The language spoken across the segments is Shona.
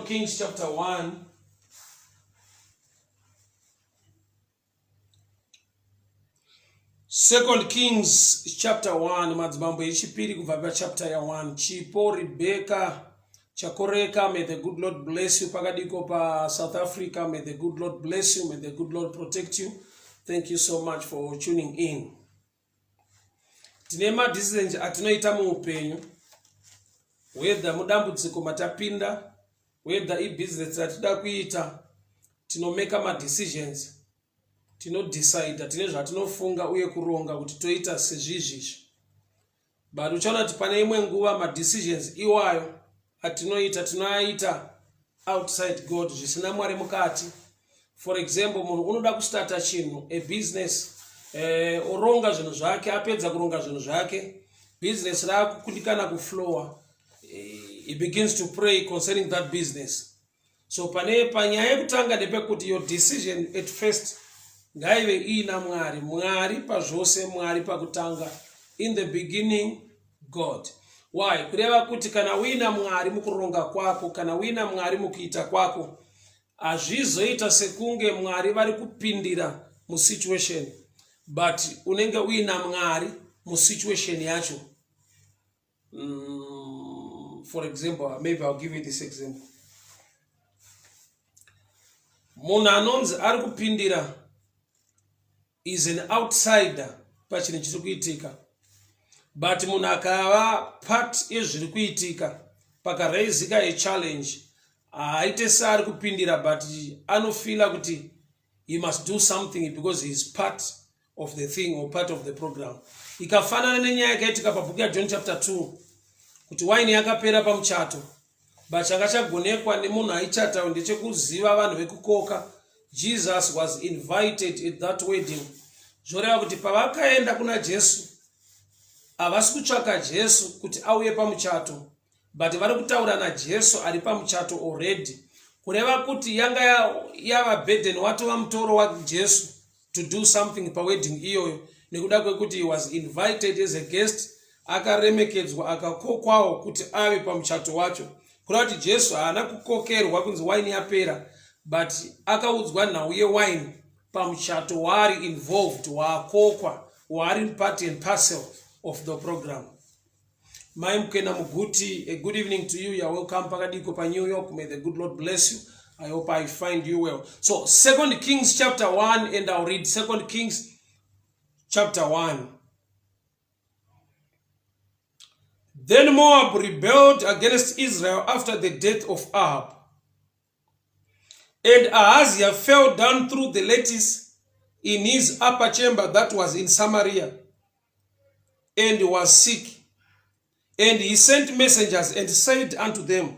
Kings chapter 1. Second Kings chapter 1 madzimambo echipiri kubva pachapter ya1 Chipo Rebecca Chakoreka may the good Lord bless you pakadiko pa South Africa may the good Lord bless you may the good Lord protect you thank you so much for tuning in Tine madecisions atinoita muupenyu whether mudambudziko matapinda whether ibusiness ratida kuita tinomeka madecisions tinodecida tine zvatinofunga uye kuronga kuti toita sezvizvizvi but uchaona kuti pane imwe nguva madecisions iwayo atinoita tinoaita outside god zvisina mwari mukati for example munhu unoda kustarta chinhu a business eh, oronga zvinhu zvake apedza kuronga zvinhu zvake business raakukundikana kuflowa eh, he begins to pray concerning that business so pane panyaya yekutanga ndepekuti your decision at first ngaive iina mwari mwari pazvose mwari pakutanga in the beginning god why kureva kuti kana uina mwari mukuronga kwako kana uina mwari mukuita kwako hazvizoita sekunge mwari vari kupindira musituation but unenge uina mwari musituation yacho For example, maybe I'll give you this example. Munhu anonzi ari kupindira is an outsider pachinhu chiri kuitika but munhu akava part yezviri kuitika pakaraizika a challenge haaite seari kupindira but anofila kuti he must do something because he is part of the thing or part of the program ikafanana nenyaya yakaitika pabhuku yajohn chapter 2 kuti waini yakapera pamuchato but changa chagonekwa nemunhu aichata ndechekuziva vanhu vekukoka jesus was invited at that wedding zvoreva kuti pavakaenda kuna jesu havasi kutsvaka jesu kuti auye pamuchato but vari kutaura najesu ari pamuchato already kureva kuti yanga yava burden watova mutoro wajesu to do something pawedding iyoyo nekuda kwekuti he was invited as a guest akaremekedzwa akakokwawo kuti ave pamuchato wacho kureva kuti jesu haana kukokerwa kunzi waini yapera but akaudzwa nhau yewaini pamuchato waari involved waakokwa waari part and parcel of the program Mai Mukena Muguti, a good evening to you. You're welcome pakadiko pa New York. May the good Lord bless you. I hope I find you well. So, Second Kings chapter 1 and I'll read Second Kings chapter 1. Then Moab rebelled against Israel after the death of Ahab. And Ahaziah fell down through the lattice in his upper chamber that was in Samaria and was sick. And he sent messengers and said unto them,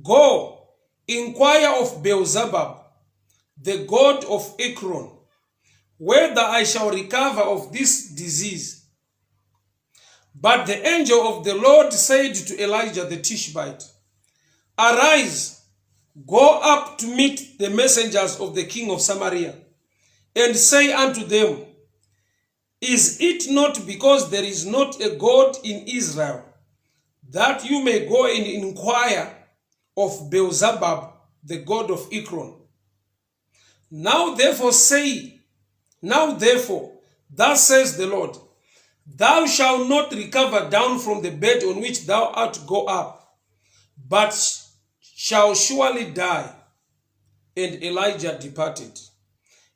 Go, inquire of Beelzebub, the god of Ekron, whether I shall recover of this disease. But the angel of the Lord said to Elijah the Tishbite, Arise, go up to meet the messengers of the king of Samaria, and say unto them, Is it not because there is not a God in Israel that you may go and inquire of Beelzebub, the god of Ekron? Now therefore say, now therefore, thus says the Lord, thou shalt not recover down from the bed on which thou art go up, but shall surely die. And Elijah departed.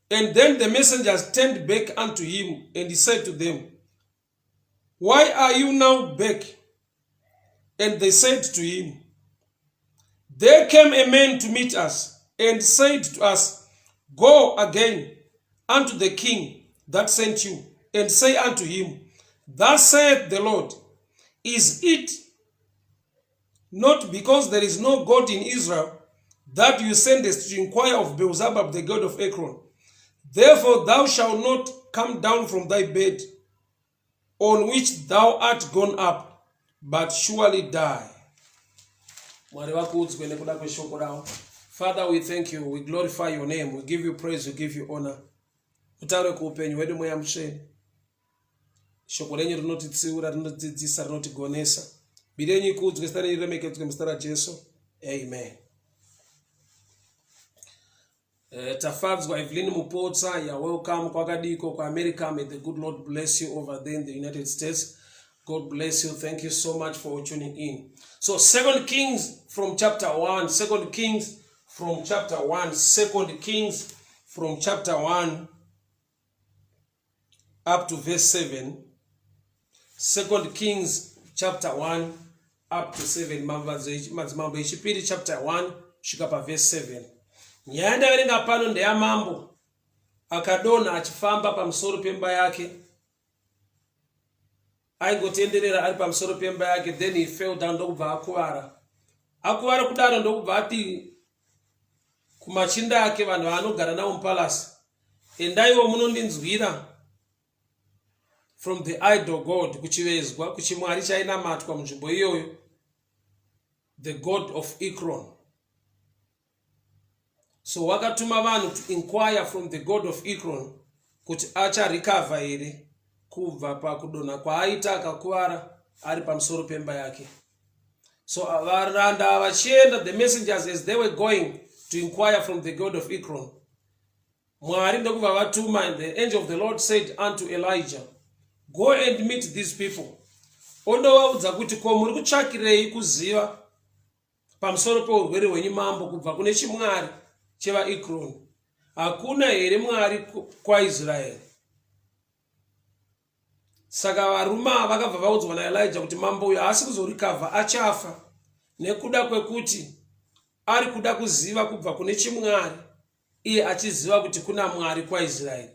And then the messengers turned back unto him, and he said to them, Why are you now back? And they said to him, There came a man to meet us, and said to us, Go again unto the king that sent you, and say unto him, Thus saith the Lord, Is it not because there is no God in Israel that you sendest to inquire of Beelzebub, the god of Ekron? Therefore thou shalt not come down from thy bed on which thou art gone up, but surely die. Mwari vakuudzwe nekuda kweshoko ravo. Father, we thank you, we glorify your name, we give you praise, we give you honor. Mutaure kuupenyu hwedu mweya mutsvene. Shoko renyu rinotitsiura, rinotidzidzisa, rinotigonesa. Mbiri yenyu ikudzwe, zita renyu riremekedzwe muzita raJesu. Amen. Tafadzwa Evelyn Mupotsa, you're welcome kwakadiko kuAmerica. May the good Lord bless you over there in the United States. God bless you. Thank you so much for tuning in. So Second Kings from chapter 1, Second Kings from chapter 1, Second Kings from chapter 1 up to verse 7. Second Kings chapter 1 up to 7 madzimambo echipiri chapter 1 kusvika pavhesi 7. Nyaya yandaverenga pano ndeyamambo akadonha achifamba pamusoro pemba yake, aingotenderera ari pamusoro pemba yake, then he fell down ndokubva akuvara. Akuvara kudaro ndokubva ati kumachinda ake, vanhu vaanogara navo mupalasi, endaiwo munondinzwira from the idol god, kuchivezwa, kuchimwari chainamatwa munzvimbo iyoyo, the god of Ekron. So wakatuma vanhu to inquire from the god of Ekron kuti acharecover here kubva pakudonha kwaaita akakuvara ari pamusoro pemba yake. So varanda vachienda, the messengers, as they were going to inquire from the god of Ekron, Mwari ndokubva vatuma, and the angel of the Lord said unto Elijah, "Go and meet these people." Ondovaudza kuti, ko muri kutsvakirei kuziva pamusoro peurwere hwenyu mambo kubva kune chimwari chevaEkroni? Hakuna here Mwari kwaIsraeri? Saka varume ava vakabva vaudzwa naElijah kuti mambo uyu haasi kuzorecover, achafa nekuda kwekuti ari kuda kuziva kubva kune chimwari iye achiziva kuti kuna Mwari kwaIsraeri.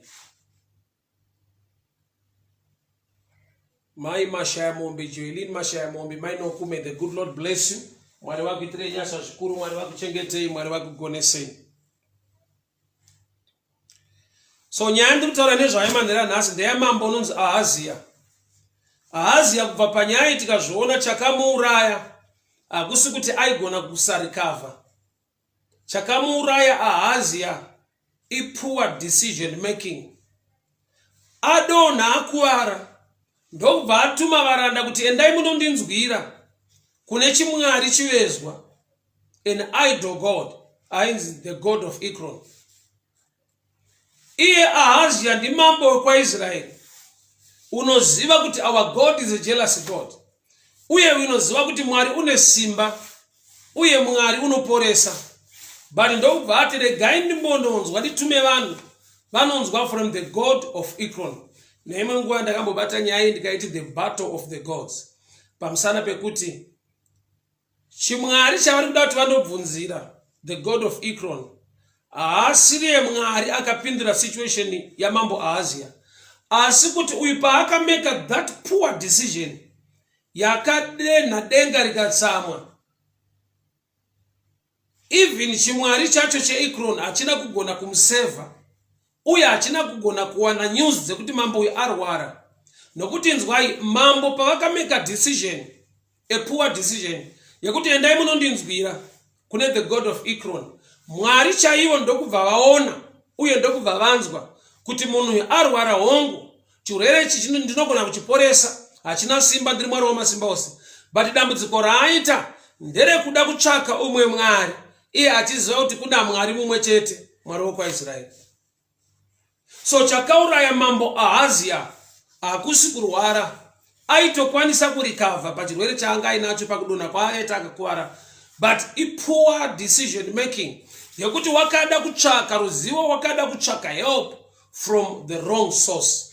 Mai Mashaya Mombe, Joelin Mashaya Mombe, mai Nokume, the good Lord bless you. Mwari vakuitirei nyasha zvikuru, Mwari vakuchengetei, Mwari vakugonesei. So nyaya ndiri kutaura nezvayo manhera nhasi ndeyamambo unonzi Ahaziya. Ahaziya, kubva panyaya iyi tikazviona, chakamuuraya hakusi kuti aigona kusarecover. Chakamuuraya Ahaziya ipoor decision making. Adonha akuvara ndokubva atuma varanda kuti endai munondinzwira kune chimwari chivezwa, an idol god ainzi the god of Ekron. Iye Ahazia ndimambo wekwaIsraeri. Unoziva kuti our God is a jealous God, uye unoziva kuti Mwari une simba uye Mwari unoporesa, but ndokubva ati regai ndimbononzwa, nditume vanhu vanonzwa from the god of Ekron. Neimwe nguva ndakambobata nyaya iyi ndikaiti the battle of the gods, pamusana pekuti chimwari chavari kuda kuti vandobvunzira, the god of Ekron, haasiriye Mwari akapindura situation yamambo Ahazia, asi kuti uyu paakameka that poor decision yakadenha denga rikatsamwa, even chimwari chacho cheEkron hachina kugona kumusevha uye hachina kugona kuwana news dzekuti mambo uyu arwara. Nokuti nzwai, mambo pavakameka decision, a poor decision yekuti endai munondinzwira kune the god of Ekron, Mwari chaivo ndokubva vaona uye ndokubva vanzwa kuti munhu uyu arwara. Hongu, chirwere ichi ndinogona kuchiporesa, hachina simba, ndiri Mwari wamasimba ose, but dambudziko raaita nderekuda kutsvaka umwe mwari iye achiziva kuti kuna Mwari mumwe chete, Mwari wokwaIsraeri. So chakauraya mambo Ahazia hakusi kurwara, aitokwanisa kurecover pachirwere chaanga ainacho pakudonha kwaakaita akakuvara, but ipoor decision making yekuti wakada kutsvaka ruzivo, wakada kutsvaka help from the wrong source.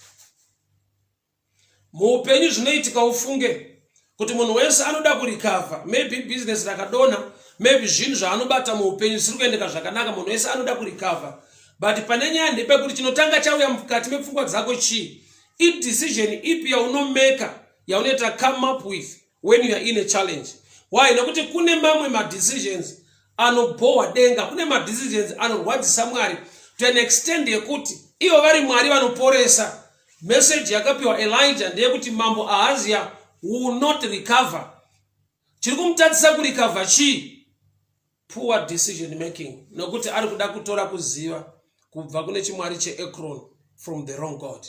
Muupenyu zvinoitika ufunge kuti munhu wese anoda kurecover, maybe business rakadonha, maybe zvinhu zvaanobata muupenyu zvisiri kuendeka zvakanaka, munhu wese anoda kurecover, but pane nyaya ndepekuti chinotanga chauya mukati mepfungwa dzako chii? Idecision ipi yaunomeka, yaunoita come up with when you are in a challenge? Why? Nekuti kune mamwe madecisions anobhohwa denga, kune madecisions anorwadzisa Mwari to an extent yekuti ivo vari Mwari vanoporesa. Message yakapiwa Elijah ndeyekuti mambo Ahazia will not recover. Chiri kumutadzisa kurecover chii? Poor decision making, nokuti ari kuda kutora kuziva kubva kune chimwari cheEkron, from the wrong god.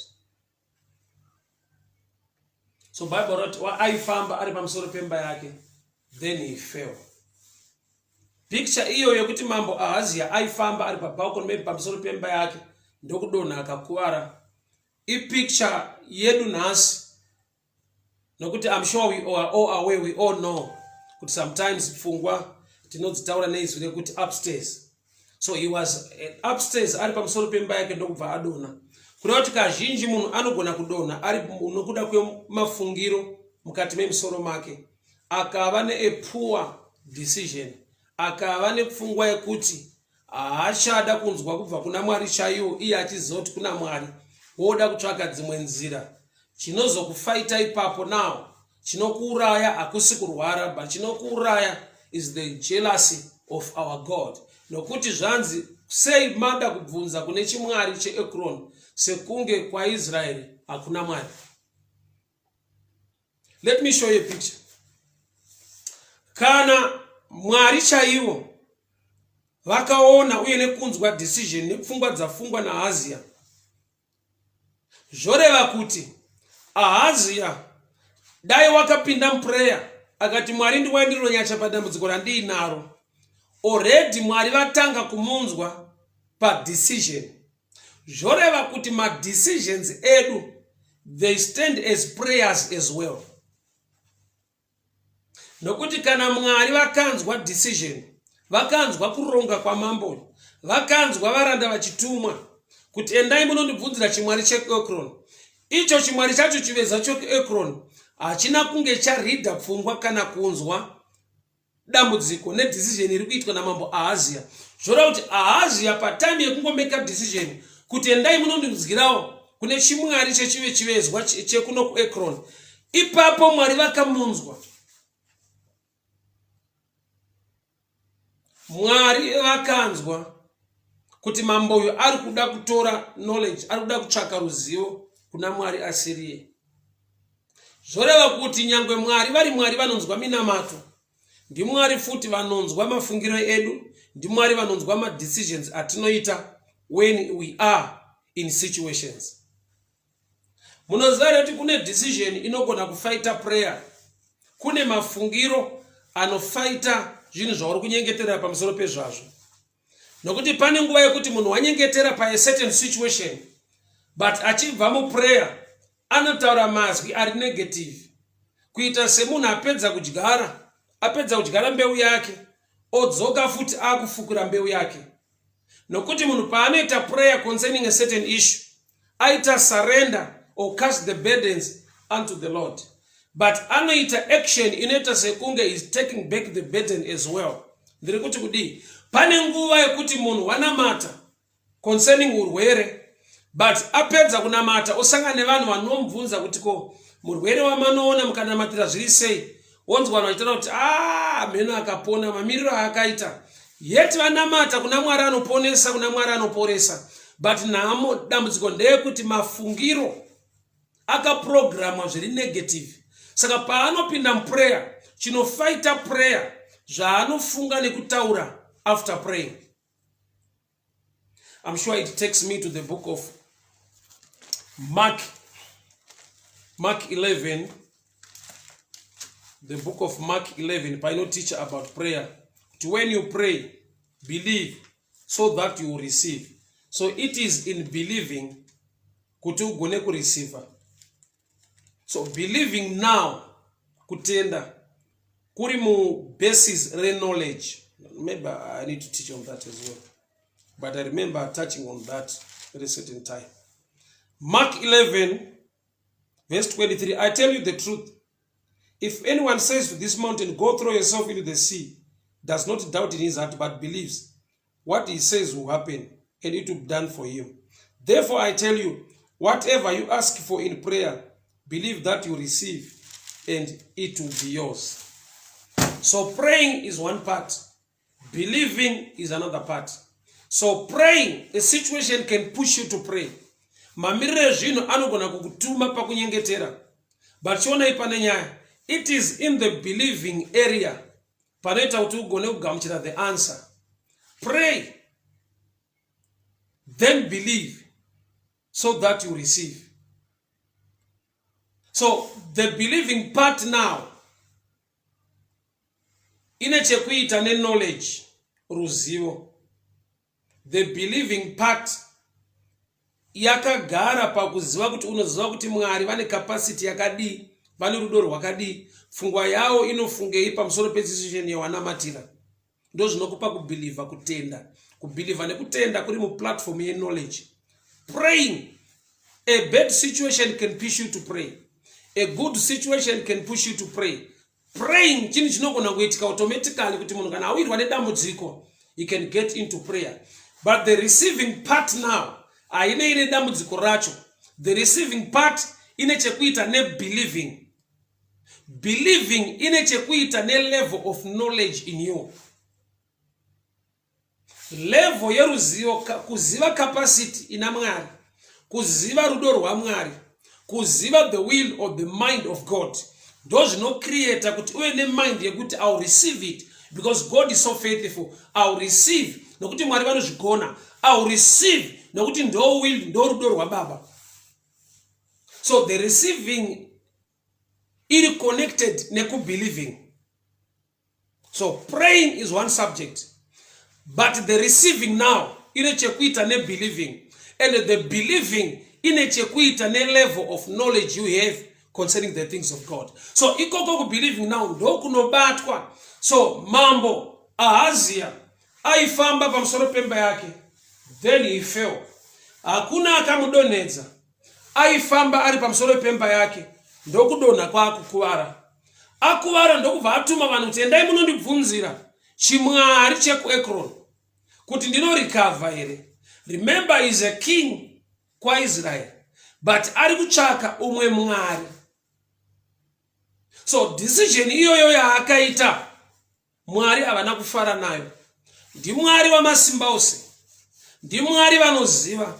So Bible roti aifamba ari pamusoro pemba yake, then he fell. Picture iyo yekuti mambo Ahazia aifamba ari pabalcony, maybe pamusoro pemba yake, ndokudonha akakuvara, ipicture yedu nhasi, nokuti I'm sure we are all aware, we all know kuti sometimes pfungwa tinodzitaura neizwi rekuti upstairs. So he was upstairs, ari pamusoro pemba yake, ndokubva adonha. Kureva kuti kazhinji munhu anogona kudonha ari nokuda kwemafungiro mukati memusoro make, akava neapoor decision, akava nepfungwa yekuti haachada kunzwa kubva kuna Mwari chaiwo, iye achiziva kuti kuna Mwari, woda kutsvaka dzimwe nzira. Chinozokufaita ipapo now, chinokuuraya hakusi kurwara, but chinokuuraya is the jealousy of our God, nokuti zvanzi, "Sei mada kubvunza kune chimwari cheEkron, sekunge kwaIsraeri hakuna Mwari?" Let me show you a picture. Kana Mwari chaivo vakaona uye nekunzwa decision nepfungwa dzafungwa naAhazia, zvoreva kuti Ahazia dai wakapinda muprayer akati, "Mwari, ndiwandiriro nyasha padambudziko randiinaro," already Mwari vatanga kumunzwa padecision. Zvoreva kuti madecisions edu, they stand as prayers as well, nokuti kana Mwari vakanzwa decision, vakanzwa kuronga kwamambo, vakanzwa varanda vachitumwa kuti, "Endai munondibvunzira chimwari cheEkron," icho chimwari chacho, chiveza cheEkron, hachina kunge charidha pfungwa kana kunzwa dambudziko nedecision iri kuitwa namambo Ahazia. Zvoreva kuti Ahazia, patime yekungomeka decision kuti, "Endai munondinzwirawo kune chimwari chechive chivezwa chekuno kuEkron," ipapo Mwari vakamunzwa. Mwari vakanzwa kuti mambo uyu ari kuda kutora knowledge, ari kuda kutsvaka ruzivo kuna Mwari asiriye. Zvoreva kuti nyangwe Mwari vari Mwari vanonzwa minamato, ndiMwari futi vanonzwa mafungiro edu, ndiMwari vanonzwa madecisions atinoita when we are in situations. Munoziva here kuti kune decision inogona kufaita prayer? Kune mafungiro anofaita zvinhu zvauri kunyengeterera pamusoro pezvazvo, nokuti pane nguva yekuti munhu wanyengetera paacertain situation, but achibva muprayer anotaura mazwi ari negative, kuita semunhu apedza kudyara, apedza kudyara mbeu yake, odzoka futi akufukura mbeu yake. Nokuti munhu paanoita prayer concerning a certain issue, aita surrender or cast the burdens unto the Lord, but anoita action inoita sekunge is taking back the burden as well. Ndiri kuti kudii? Pane nguva yekuti munhu wanamata concerning urwere, but apedza kunamata osangana nevanhu vanomubvunza kuti, "Ko murwere wamanoona mukanamatira zviri sei?" Wonzwa vanhu vachitaura kuti, "A, mheno akapona, mamiriro aakaita." Yeti vanamata kuna Mwari anoponesa, kuna Mwari anoporesa, but nhamo, dambudziko ndeyekuti mafungiro akaprogramwa zviri negative. Saka paanopinda muprayer, chinofaita prayer zvaanofunga nekutaura after praying. I'm sure it takes me to the book of Mark, Mark 11, the book of Mark 11, painoteach about prayer, kuti when you pray, believe so that you will receive. So it is in believing kuti ugone kureceiva. So believing now, kutenda kuri mubasis reknowledge. Maybe I need to teach on that as well, but I remember touching on that at a certain time. Mark 11 verse 23: "I tell you the truth, if anyone says to this mountain, 'Go throw yourself into the sea,' does not doubt in his heart, but believes what he says will happen, and it will be done for him. Therefore I tell you, whatever you ask for in prayer, believe that you receive, and it will be yours." So praying is one part, believing is another part. So praying, a situation can push you to pray. Mamiriro ezvinhu anogona kukutuma pakunyengetera, but chionai pane nyaya. It is in the believing area panoita kuti ugone kugamuchira the answer. Pray, then believe so that you receive. So the believing part now ine chekuita neknowledge. Ruzivo. The believing part yakagara pakuziva kuti unoziva kuti Mwari vane capacity yakadii, vane rudo rwakadii, pfungwa yavo inofungei pamusoro pesituation yawanamatira. Ndozvinokupa kubhilivha, kutenda. Kubhilivha nekutenda kuri muplatform yeknowledge. Praying, a bad situation can push you to pray, a good situation can push you to pray. Praying chinhu chinogona kuitika automatically, kuti munhu kana awirwa nedambudziko, he can get into prayer. But the receiving part now hainei nedambudziko racho. The receiving part ine chekuita nebelieving. Believing ine chekuita nelevel of knowledge in you, level yeruzivo, kuziva capacity ina Mwari, kuziva rudo rwaMwari, kuziva the will or the mind of God. Ndo zvinocreata kuti uve nemind yekuti I'll receive it because God is so faithful. I'll receive nokuti Mwari vanozvigona. I'll receive nokuti ndo will, ndo rudo rwababa. So the receiving iri connected nekubelieving. So praying is one subject, but the receiving now ine chekuita nebelieving, and the believing ine chekuita nelevel of knowledge you have concerning the things of God. So ikoko kubelieving now ndokunobatwa. So Mambo Ahazia aifamba pamusoro pemba yake, then he fell. Hakuna akamudonhedza. Aifamba ari pamusoro pemba yake, ndokudonha, kwaakukuvara. Akuvara, ndokubva atuma vanhu kuti, "Endai munondibvunzira chimwari chekuEkron kuti ndinorecover here." Remember, is a king kwaIsraeri, but ari kutsvaka umwe mwari. So decision iyoyo yaakaita, Mwari havana kufara nayo. NdiMwari wamasimba ose, ndiMwari vanoziva.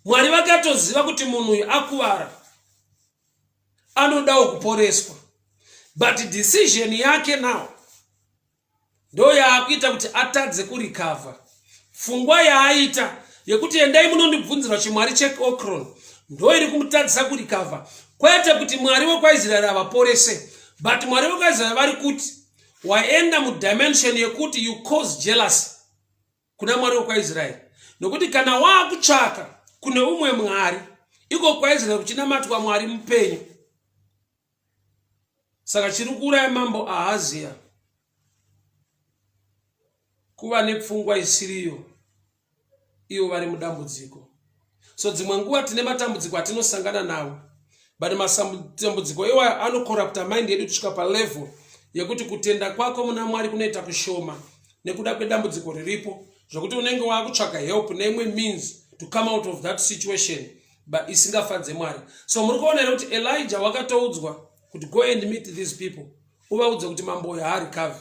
Mwari vakatoziva kuti munhu uyu akuvara, anodawo kuporeswa, but decision yake now ndo yaakuita kuti atadze kurecover. Pfungwa yaaita yekuti, "Endai munondibvunzira chimwari cheEkron," ndo iri kumutadzisa kurecover. Kwete kuti Mwari wekwaIsraeri avaporese, but Mwari wekwaIsraeri vari kuti waenda mudimension yekuti you cause jealous kuna Mwari wekwaIsraeri, nokuti kana waakutsvaka kune umwe mwari, iko kwaIsraeri kuchinamatwa Mwari mupenyu. Saka chiri kuuraya Mambo Ahaziya kuva nepfungwa isiriyo ivo vari mudambudziko. So dzimwe nguva tine matambudziko atinosangana nawo, but matambudziko iwayo anocorrupta mind yedu kusvika palevel yekuti kutenda kwako muna Mwari kunoita kushoma nekuda kwedambudziko riripo, zvokuti unenge waakutsvaka help neimwe means to come out of that situation, but isingafadze Mwari. So muri kuona here kuti Elijah wakatoudzwa kuti, "Go and meet these people, uvaudze kuti mambo uyu haarecover."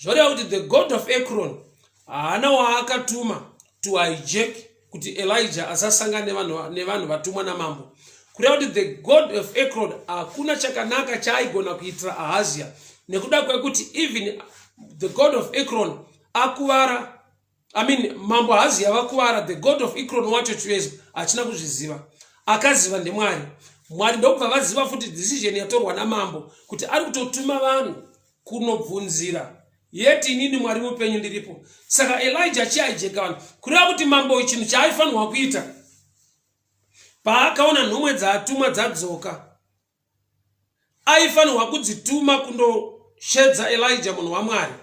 Zvoreva kuti the god of Ekron haana waakatuma to hijack kuti Elijah asasangana nevanhu vatumwa namambo. Kureva kuti the god of Ekron hakuna chakanaka chaaigona kuitira Ahazia, nekuda kwekuti even the god of Ekron akuvara, I mean, Mambo Ahazia vakuvara, the god of Ekron wacho chivezo hachina kuzviziva. Akaziva ndemwari. Mwari ndokubva vaziva futi decision yatorwa namambo kuti ari kutotuma vanhu kunobvunzira, yeti inini Mwari mupenyu ndiripo. Saka Elijah achihijacker vanhu. Kureva kuti mambo chinhu chaaifanirwa kuita paakaona nhumwe dzaatumwa dzadzoka, aifanirwa kudzituma kundoshedza Elijah, munhu waMwari.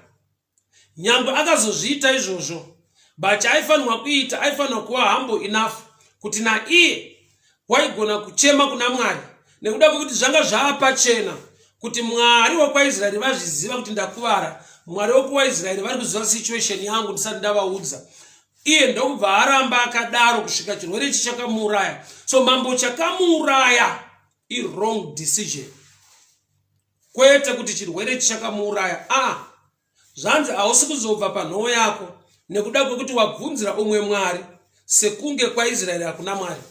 Nyangwe akazozviita izvozvo, but chaaifanirwa kuita, aifanirwa kuva humble enough kuti naiye waigona kuchema kuna Mwari, nekuda kwekuti zvanga zvaapachena kuti Mwari wekwaIsraeri vazviziva kuti ndakuvara. Mwari wekuwaIsraeri vari kuziva situation yangu ndisati ndavaudza. Iye ndokubva aramba akadaro kusvika chirwere ichi chakamuuraya. So mambo, chakamuuraya iwrong decision, kwete kuti chirwere ichi chakamuuraya. A ah, zvanzi hausi kuzobva panhoo yako nekuda kwekuti wabvunzira umwe mwari, sekunge kwaIsraeri hakuna Mwari.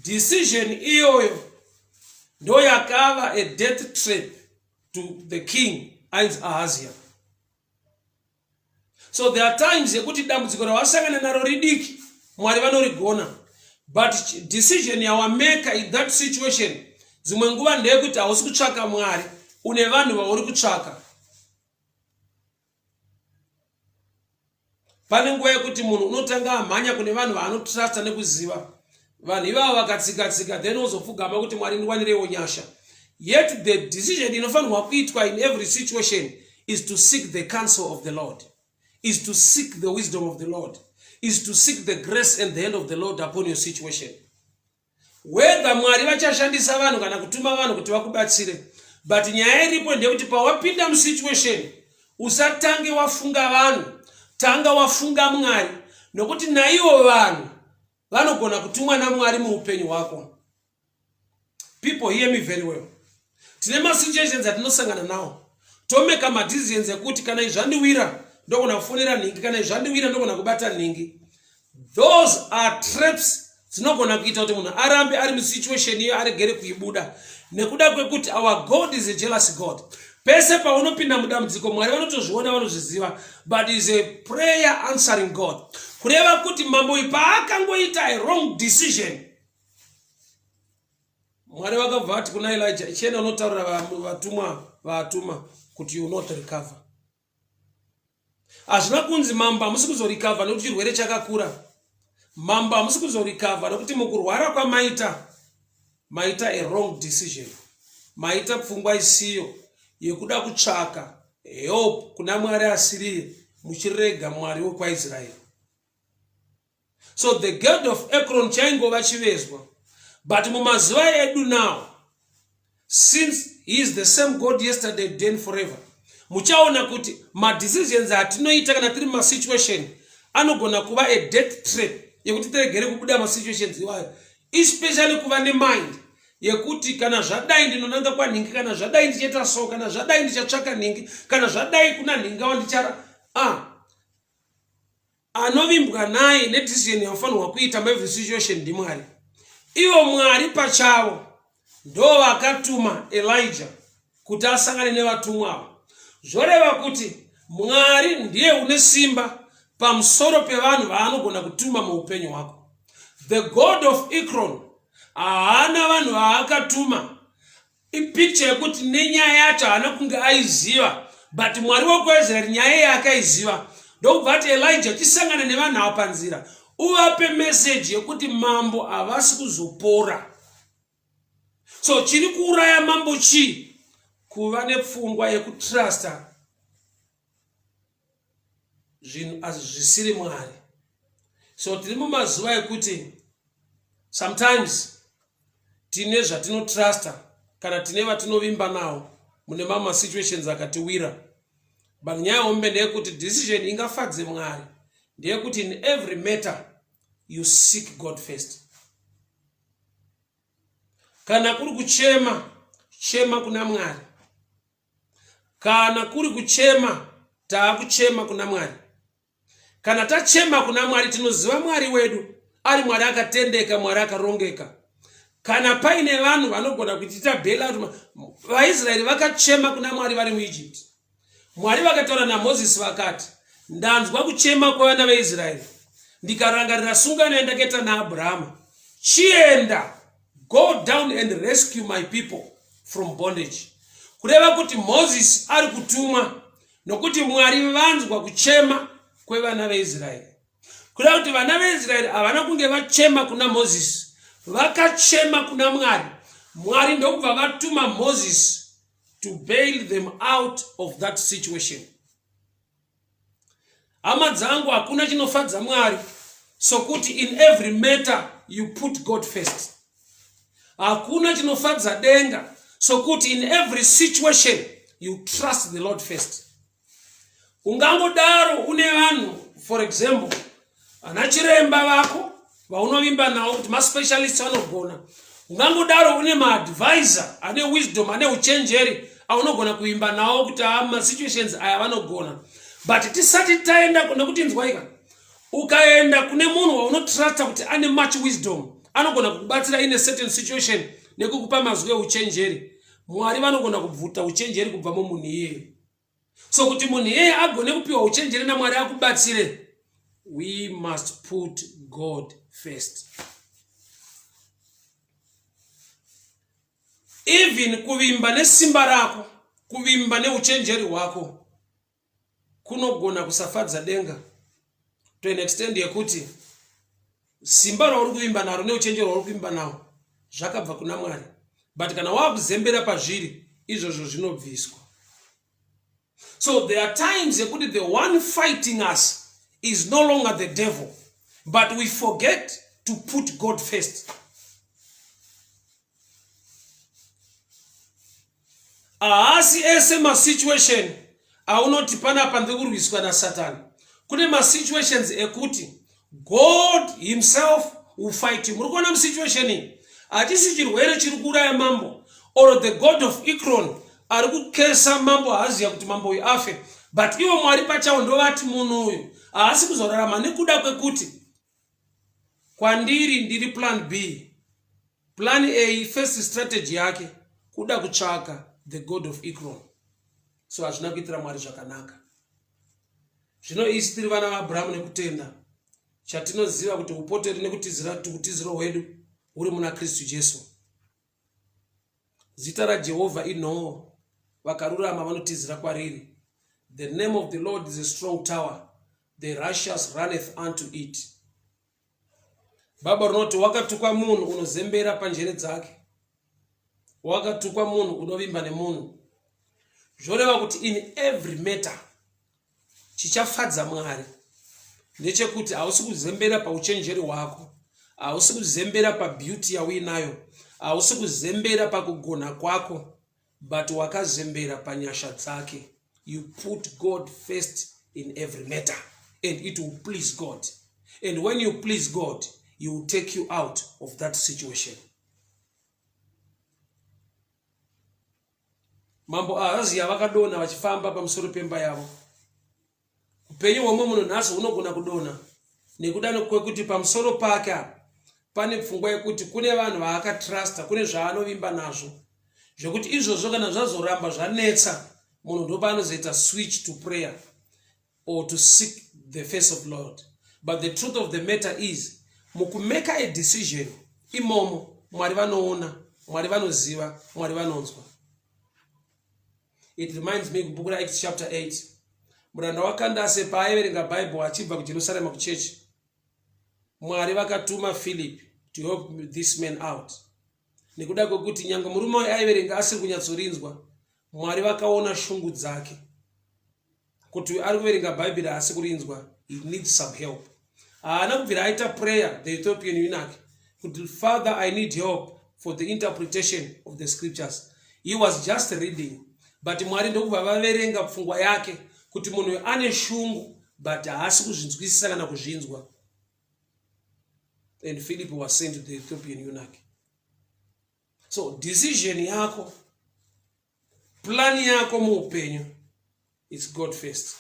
Decision iyoyo ndo yakava a death trap to the king ainzi Ahazia. So there are times yekuti dambudziko rawasangana naro ridiki, Mwari vanorigona, but decision yawameka in that situation dzimwe nguva ndeyekuti hausi kutsvaka Mwari, une vanhu vauri kutsvaka. Pane nguva yekuti munhu unotanga amhanya kune vanhu vaanotrusta nekuziva. Vanhu ivavo vakatsika-tsika then wozopfugama kuti Mwari ndiwanireiwo nyasha. Yet the decision inofanirwa kuitwa in every situation is to seek the counsel of the Lord, is to seek the wisdom of the Lord, is to seek the grace and the hand of the Lord upon your situation. Whether Mwari vachashandisa vanhu kana kutuma vanhu kuti vakubatsire, but nyaya iripo ndeyekuti pawapinda musituation usatange wafunga vanhu, tanga wafunga Mwari, nokuti naivo vanhu vanogona kutumwa naMwari muupenyu hwako. People, hear me very well. Tine masituations atinosangana nawo, tomeka madecisions ekuti kana izvi zvandiwira ndogona kufonera nhingi, kana izvi zvandiwira ndogona kubata nhingi. Those are traps dzinogona kuita kuti munhu arambe ari musituation iyo aregere kuibuda, nekuda kwekuti our God is a jealous God. Pese paunopinda mudambudziko, Mwari vanotozviona, vanozviziva, but is a prayer answering God. Kureva kuti mambo uyu paakangoita a wrong decision, Mwari vakabva vati kuna Elijah, chienda unotaurira vatumwa vaatuma kuti you not recover. Hazvina kunzi mambo hamusi kuzorecover nekuti chirwere chakakura. Mambo hamusi kuzorecover nekuti mukurwara kwamaita, maita a wrong decision, maita pfungwa isiyo yekuda kutsvaka help kuna Mwari asiriye, muchirega Mwari wekwaIsraeri. So the god of Ekron chaingova chivezwa, but mumazuva edu now, since he is the same God yesterday, then forever, muchaona kuti madecisions atinoita kana tiri mumasituation anogona kuva a death trap yekuti tiregere kubuda masituations iwayo, especially kuva nemind yekuti kana zvadai ndinonanga kwanhingi, kana zvadai ndichaita so, kana zvadai ndichatsvaka nhingi, kana zvadai kuna nhingi wandichara ah anovimbwa naye nedecision yamufanirwa kuita muevery situation ndiMwari. Ivo Mwari pachavo ndo vakatuma Elijah kuti asangane nevatumwa ava. Zvoreva kuti Mwari ndiye une simba pamusoro pevanhu vaanogona kutuma muupenyu hwako. The god of Ekron haana vanhu vaakatuma. Ipicture yekuti nenyaya yacho haana kunge aiziva, but Mwari wekuIsraeri nyaya iye akaiziva, ndokubva ati, Elijah, chisangana nevanhu ava panzira, uvape meseji yekuti mambo havasi kuzopora. So chiri kuuraya mambo chii? Kuva nepfungwa yekutrusta zvinhu asi zvisiri Mwari. So tiri mumazuva ekuti sometimes tine zvatinotrusta kana tine vatinovimba nawo mune mamwe masituations akatiwira, but nyaya hombe ndeyekuti decision ingafadze Mwari ndeyekuti in every matter you seek God first. Kana kuri kuchema, chema kuna Mwari. Kana kuri kuchema, taakuchema kuna Mwari. Kana tachema kuna Mwari, tinoziva Mwari wedu ari Mwari akatendeka, Mwari akarongeka. Kana paine vanhu vanogona kutiita bail, vaIsraeri vakachema kuna Mwari vari muEgypt. Mwari vakataura naMozisi vakati, ndanzwa kuchema kwevana veIsraeri, ndikarangarira sungano yandakaita naAbrahama. Chienda, go down and rescue my people from bondage. Kureva kuti Mozisi ari kutumwa nokuti Mwari vanzwa kuchema kwevana veIsraeri. Kureva kuti vana veIsraeri havana kunge vachema kuna Mozisi, vakachema kuna Mwari. Mwari ndokubva vatuma Mozisi to bail them out of that situation. Hama dzangu, hakuna chinofadza Mwari sokuti in every matter you put God first. Hakuna chinofadza denga sokuti in every situation you trust the Lord first. Ungangodaro une vanhu, for example ana chiremba vako vaunovimba navo kuti maspecialists vanogona. Ungangodaro une maadvisor ane wisdom, ane uchenjeri, aunogona kuvimba nawo kuti masituations aya vanogona. But tisati taenda, nekuti inzwaika, ukaenda kune munhu waunotrusta kuti ane much wisdom, anogona kukubatsira in a certain situation nekukupa mazwi euchenjeri, Mwari vanogona kubvuta uchenjeri kubva mumunhu iyeye. So kuti munhu iyeye agone kupiwa uchenjeri naMwari akubatsire, we must put God first. Even kuvimba nesimba rako, kuvimba neuchenjeri hwako kunogona kusafadza denga. To an extent yekuti simba rauri kuvimba naro neuchenjeri hwauri kuvimba nawo zvakabva kuna Mwari, but kana wakuzembera pazviri izvozvo zvinobviswa. So there are times yekuti the one fighting us is no longer the devil, but we forget to put God first. Haasi ese masituation aunoti panapa ndiri kurwiswa nasatani. Kune masituations ekuti God himself will fight you. Muri kuona musituation iyi, hachisi chirwere chiri kuuraya mambo or the god of Ekron ari kukesa mambo Ahaziya kuti mambo uyu afe, but ivo Mwari pachawo ndovati munhu uyu haasi kuzorarama nekuda kwekuti kwandiri ndiri plan B. Plan A, first strategy yake kuda kutsvaka the god of Ekron. So hazvina kuitira Mwari zvakanaka. Zvino isu tiri vana vaAbrahamu nekutenda, chatinoziva kuti upoteri nekutizira utiziro hwedu huri muna Kristu Jesu. Zita raJehovha inhoo, vakarurama vanotizira kwariri. The name of the Lord is a strong tower, the righteous runneth unto it. Baba rinoti wakatukwa munhu unozembera panjere dzake, wakatukwa munhu unovimba nemunhu. Zvoreva kuti in every matter chichafadza Mwari ndechekuti hausi kuzembera pauchenjeri hwako, hausi kuzembera pabeauty yauinayo, hausi kuzembera pakugona kwako, but wakazembera panyasha dzake. You put God first in every matter and it will please God, and when you please God, he will take you out of that situation. Mambo Ahaziya vakadonha vachifamba pamusoro pemba yavo. Upenyu hwemumwe munhu nhasi hunogona kudonha nekuda kwekuti pamusoro pake apa pane pfungwa yekuti kune vanhu vaakatrusta, kune zvaanovimba nazvo, zvekuti izvozvo kana zvazoramba zvanetsa munhu ndopaanozoita switch to prayer or to seek the face of Lord. But the truth of the matter is, mukumeka a decision imomo Mwari vanoona, Mwari vanoziva, Mwari vanonzwa. It reminds me kubhuku raActs chapter 8, muranda waKandase paaiverenga Bible achibva kuJerusarema kuchechi, Mwari vakatuma Philip to help this man out. Nekuda kwekuti nyange murume uyu aiverenga asiri kunyatsorinzwa, Mwari vakaona shungu dzake kuti ari kuverenga Bhaibheri haasi kurinzwa, he needs some help. Haana kubvira aita prayer the Ethiopian eunuch kuti Father, I need help for the interpretation of the scriptures. He was just reading, but Mwari ndokubva vaverenga pfungwa yake kuti munhu uyu ane shungu but haasi kuzvinzwisisa kana kuzvinzwa. And Philip was sent to the Ethiopian eunuch. So decision yako, plan yako muupenyu, it's God first.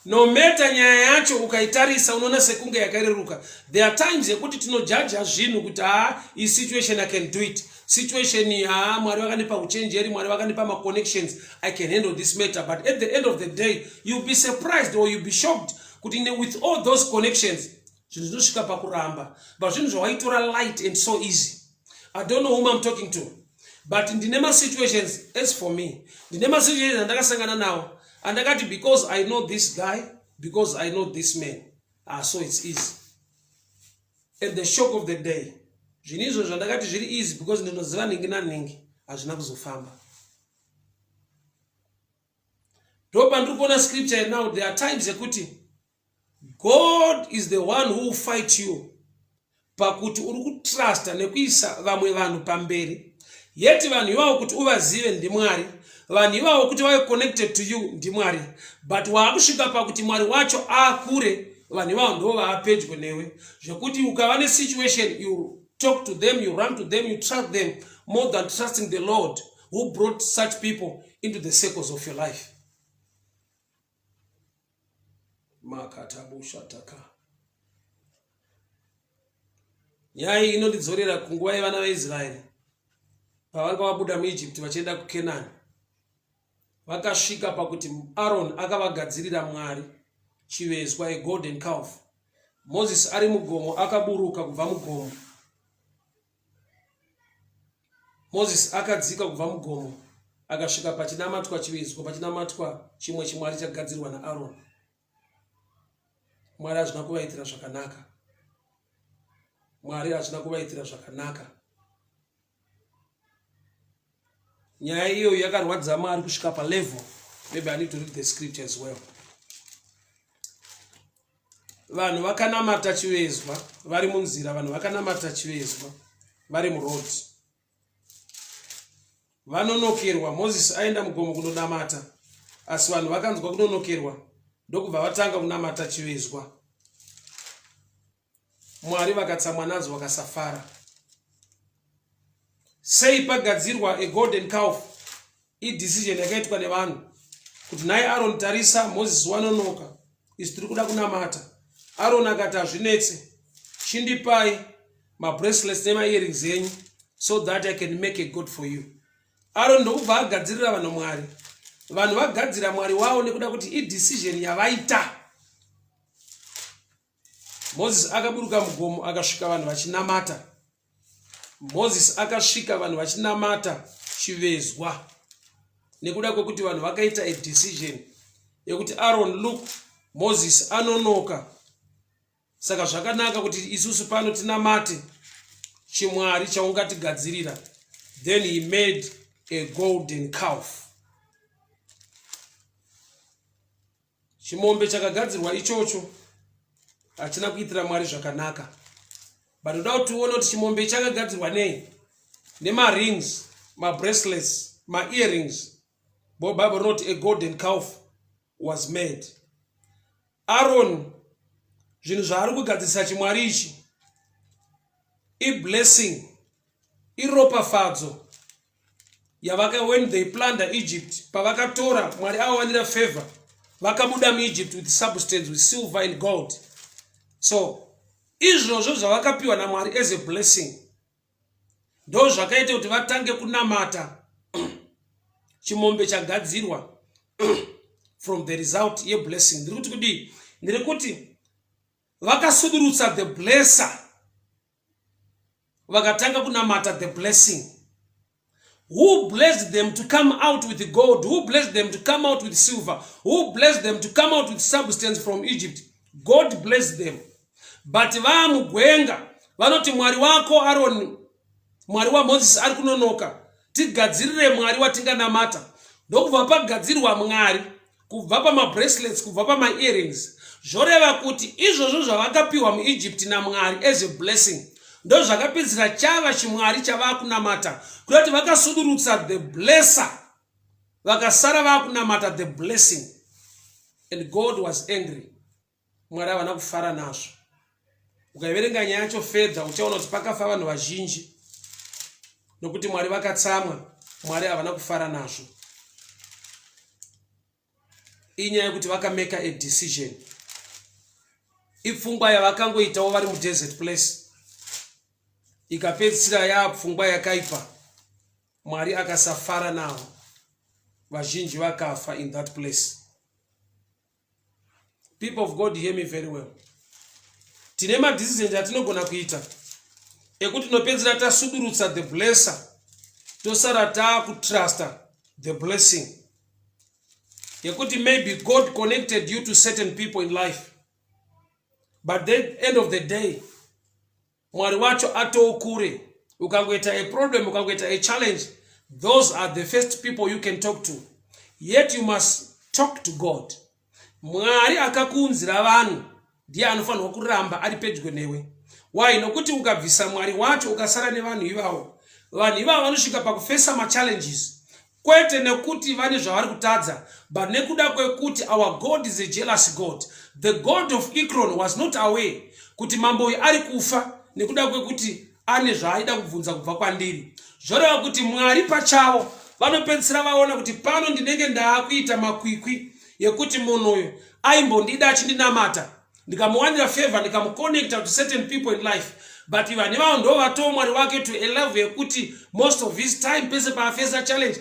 No matter nyaya yacho ukaitarisa unoona sekunge yakareruka. There are times yekuti tinojaja zvinhu kuti haa, iyi situation I can do it, situation iyi haa, Mwari vakandipa uchenjeri, Mwari vakandipa maconnections, I can handle this matter. But at the end of the day you'll be surprised or you'll be shocked kuti with all those connections zvinhu zvinosvika pakuramba, but zvinhu zvawaitora light and so easy. I don't know whom I'm talking to, but ndine masituations. As for me, ndine masituations andakasangana nawo andakati because I know this guy, because I know this man, so it's easy. And the shock of the day, zvinhu izvo zvandakati zviri easy because ndinoziva nhingi nanhingi, hazvina kuzofamba. Ndopandiri kuona scripture now. There are times yekuti God is the one who will fight you pakuti uri kutrusta nekuisa vamwe vanhu pamberi, yeti vanhu ivavo kuti uvazive ndiMwari, vanhu ivavo kuti vave connected to you ndiMwari, but waakusvika pakuti Mwari wacho akure, vanhu ivavo ndo vaapedyo newe, zvekuti ukava nesituation you talk to them, you run to them, you trust them more than trusting the Lord who brought such people into the circles of your life. Makatabushataka. Nyaya iyi inondidzorera kunguva yevana vaIsraeri pavanga vabuda muEgypt vachienda kuKenani. Vakasvika pakuti Aaron akavagadzirira Mwari chivezwa, a golden calf. Moses ari mugomo akaburuka kubva mugomo. Moses akadzika kubva mugomo akasvika pachinamatwa chivezwa, pachinamatwa chimwe chimwari chagadzirwa naAron. Mwari hazvina kuvaitira zvakanaka. Mwari hazvina kuvaitira zvakanaka. Nyaya iyoyo yakarwadza Mwari kusvika palevel. Maybe I need to read the script as well. Vanhu vakanamata chivezwa vari munzira, vanhu vakanamata chivezwa vari muroad. Vanonokerwa, Moses aenda mugomo kunonamata, asi vanhu vakanzwa kunonokerwa ndokubva vatanga kunamata chivezwa. Mwari vakatsamwa nadzo vakasafara. Sei pagadzirwa a golden calf? Idecision yakaitwa nevanhu kuti nhai Aaron tarisa Moses wanonoka isu tiri kuda kunamata. Aaron akati hazvinetse, chindipai mabracelets nemaearrings enyu so that I can make a god for you. Aaron ndokubva agadzirira vanhu Mwari. Vanhu vagadzira Mwari wavo nekuda kuti idecision yavaita. Moses akaburuka mugomo akasvika vanhu vachinamata. Moses akasvika vanhu vachinamata chivezwa nekuda kwekuti vanhu vakaita a decision yekuti Aaron look Moses anonoka saka zvakanaka kuti isusu pano tinamate chimwari chaungatigadzirira. Then he made a golden calf. Chimombe chakagadzirwa ichocho hachina kuitira Mwari zvakanaka. But ndoda kuti uone kuti chimombe chakagadzirwa nei? Nemarings, mabracelets, maearrings. Bo Bible rinoti a golden calf was made. Aaron zvinhu zvaari kugadzirisa chimwari ichi iblessing, iropafadzo yavaka when they plunder Egypt, pavakatora Mwari avawanira favor, vakabuda muEgypt with substance, with silver and gold. So izvozvo zvavakapiwa naMwari as a blessing ndo zvakaita kuti vatange kunamata chimombe chagadzirwa from the result yeblessing. Ndiri kuti kudii? Ndiri kuti vakasudurutsa the blesser, vakatanga kunamata the blessing. Who blessed them to come out with gold? Who blessed them to come out with silver? Who blessed them to come out with substance from Egypt? God blessed them. But vaamugwenga vanoti Mwari wako Aaron, Mwari waMoses ari kunonoka, tigadzirire Mwari watinganamata. Ndokubva pagadzirwa Mwari kubva pamabracelets, kubva pamaearrings. Zvoreva kuti izvozvo zvavakapiwa muEgypt naMwari as a blessing ndo zvakapedzisira chava chimwari chavakunamata, kuda kuti vakasudurutsa the blesser, vakasara vakunamata the blessing. And God was angry. Mwari havana kufara nazvo. Ukaiverenga nyaya yacho fedha uchaona kuti pakafa vanhu vazhinji nokuti Mwari vakatsamwa. Mwari havana kufara nazvo. Inyaya yekuti vakameka a decision, ipfungwa yavakangoitawo vari mudesert place, ikapedzisira yaapfungwa yakaipa. Mwari akasafara navo, vazhinji vakafa in that place. People of God, hear me very well. Tine madecisions atinogona kuita ekuti tinopedzisira tasudurutsa the blesser, tosara taakutrusta the blessing. Yekuti maybe God connected you to certain people in life, but the end of the day Mwari wacho atoo kure. Ukangoita a problem, ukangoita a challenge, those are the first people you can talk to. Yet you must talk to God. Mwari akakuunzira vanhu ndiye anofanirwa kuramba ari pedyo newe. Why? Nokuti ukabvisa Mwari wacho ukasara nevanhu ivavo, vanhu ivavo vanosvika pakufesa machallenges, kwete nekuti vane zvavari kutadza, but nekuda kwekuti our God is a jealous God. The god of Ekron was not aware kuti mambo uyu ari kufa nekuda kwekuti ane zvaaida kubvunza kubva kwandiri. Zvoreva kuti Mwari pachavo vanopedzisira vaona kuti pano ndinenge ndaakuita makwikwi yekuti munhu uyu aimbondida achindinamata, ndikamuwanira favor, ndikamuconnecta to certain people in life, but vanhu ivavo ndo vatoo Mwari wake to a level yekuti most of his time, pese paafesa challenge,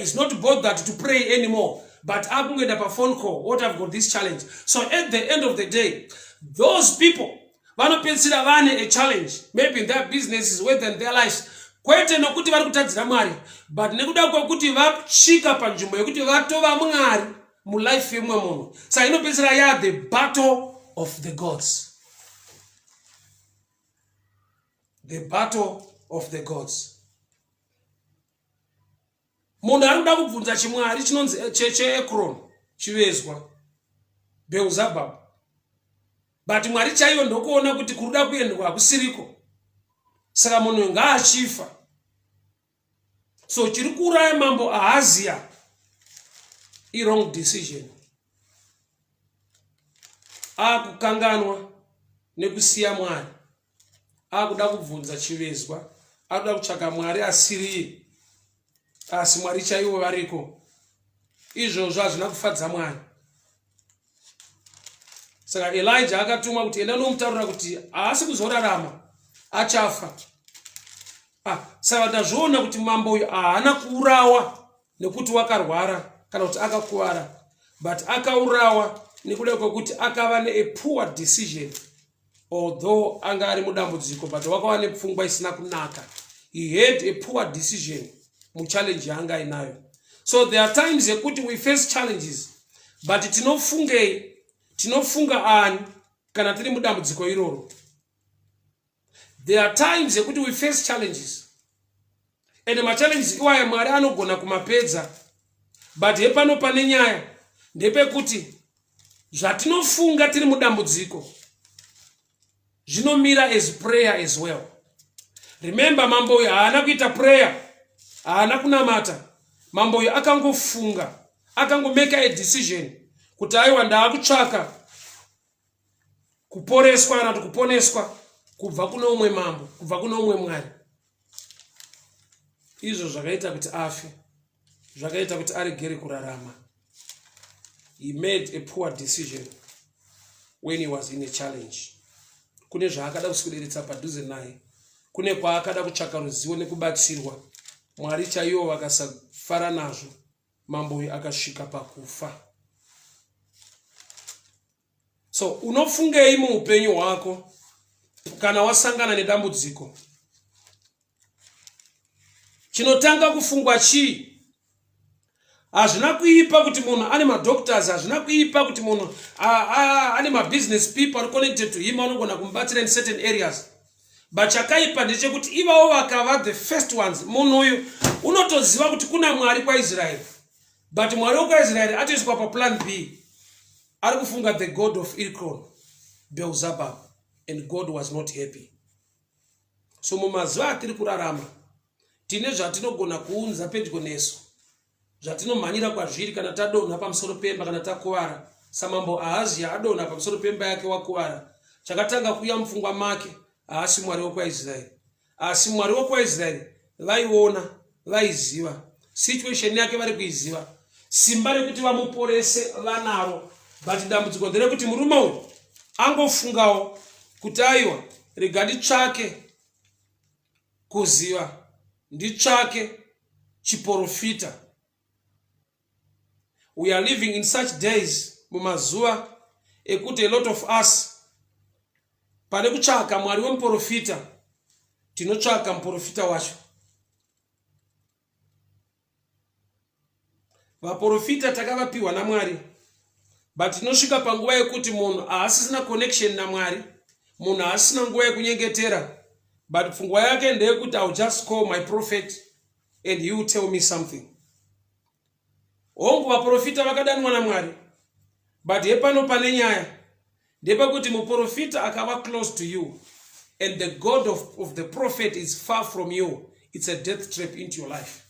is not bothered to pray anymore, but akungoenda paphone call, "What, I've got this challenge." So at the end of the day, those people vanopedzisira vane a challenge, maybe in their businesses, whether in their lives, kwete nokuti vari kutadzira Mwari, but nekuda kwekuti vasvika panzvimbo yekuti vatova Mwari mulife yemumwe munhu. Saka inopedzisira ya the battle. of the gods. The battle of the gods. Munhu ari kuda kubvunza chimwari chinonzi eh, cheEkron chivezwa Beelzebub, but mwari chaiyo ndokuona kuti kuruda kuendwa hakusiriko, saka munhu uyu ngaachifa. So chiri kuuraya mambo Ahazia iwrong decision, akukanganwa nekusiya Mwari, akuda kubvunza chivezwa, akuda kutsvaka mwari asiriye, asi Mwari chaivo variko. Izvozvo hazvina kufadza Mwari. Saka Elijah akatumwa kuti enda unomutaurira kuti haasi kuzorarama, achafa. Ah, saka ndazviona kuti mambo uyu haana kuurawa nekuti wakarwara kana kuti akakuvara, but akaurawa nekuda kwekuti akava nea poor decision. Although anga ari mudambudziko, but wakava nepfungwa isina kunaka. He had a poor decision muchallenge yaanga ainayo. So there are times yekuti we face challenges, but tinofungei? Tinofunga ani kana tiri mudambudziko iroro? There are times yekuti we face challenges, and machallenges iwaya Mwari anogona kumapedza, but hepano pane nyaya ndepekuti zvatinofunga tiri mudambudziko zvinomira as prayer as well. Remember, mambo uyu haana kuita prayer, haana kunamata. Mambo uyu akangofunga, akangomake a decision kuti aiwa, ndaakutsvaka kuporeswa kana kuti kuponeswa kubva kune umwe mambo, kubva kune umwe mwari. Izvo zvakaita kuti afe, zvakaita kuti aregere kurarama. He made a poor decision when he was in a challenge. Kune zvaakada kuswederetsa padhuze naye, kune kwaakada kutsvaka ruzivo nekubatsirwa, Mwari chaivo vakasafara nazvo, mambo uyu akasvika pakufa. So unofungei muupenyu hwako kana wasangana nedambudziko? Chinotanga kufungwa chii? Hazvina kuipa kuti munhu ane madoctors, hazvina kuipa kuti munhu ane mabusiness people ari connected to him, anogona kumubatsira in certain areas, but chakaipa ndechekuti ivavo vakava the first ones. Munhu uyu unotoziva kuti kuna Mwari kwaIsraeri, but Mwari wekwaIsraeri atoiswa paplan B. Ari kufunga the god of Ekron, Beelzebub, and God was not happy. So mumazuva atiri kurarama tine zvatinogona kuunza pedyo nesu, zvatinomhanyira kwazviri kana tadonha pamusoro pemba, kana takuvara. Samambo Ahazia adonha pamusoro pemba yake, wakuvara, chakatanga kuuya mupfungwa make haasi Mwari wekwaIsraeri. Asi Mwari wekwaIsraeri vaiona, vaiziva situation yake, vari kuiziva, simba rekuti vamuporese vanaro, but dambudziko nderekuti murume uyu angofungawo kuti aiwa, rega nditsvake kuziva, nditsvake chiprofita. We are living in such days, mumazuva ekuti a lot of us, pane kutsvaka Mwari wemuprofita, tinotsvaka muprofita wacho. Vaprofita takavapiwa naMwari, but tinosvika panguva yekuti munhu haasisina connection naMwari, munhu haasisina nguva yekunyengetera, but pfungwa yake ndeyekuti, "I will just call my prophet and he will tell me something." Hongu, vaprofita vakadanwa naMwari, but hepano pane nyaya ndepekuti muprofita akava close to you and the god of the prophet is far from you, it's a death trap into your life.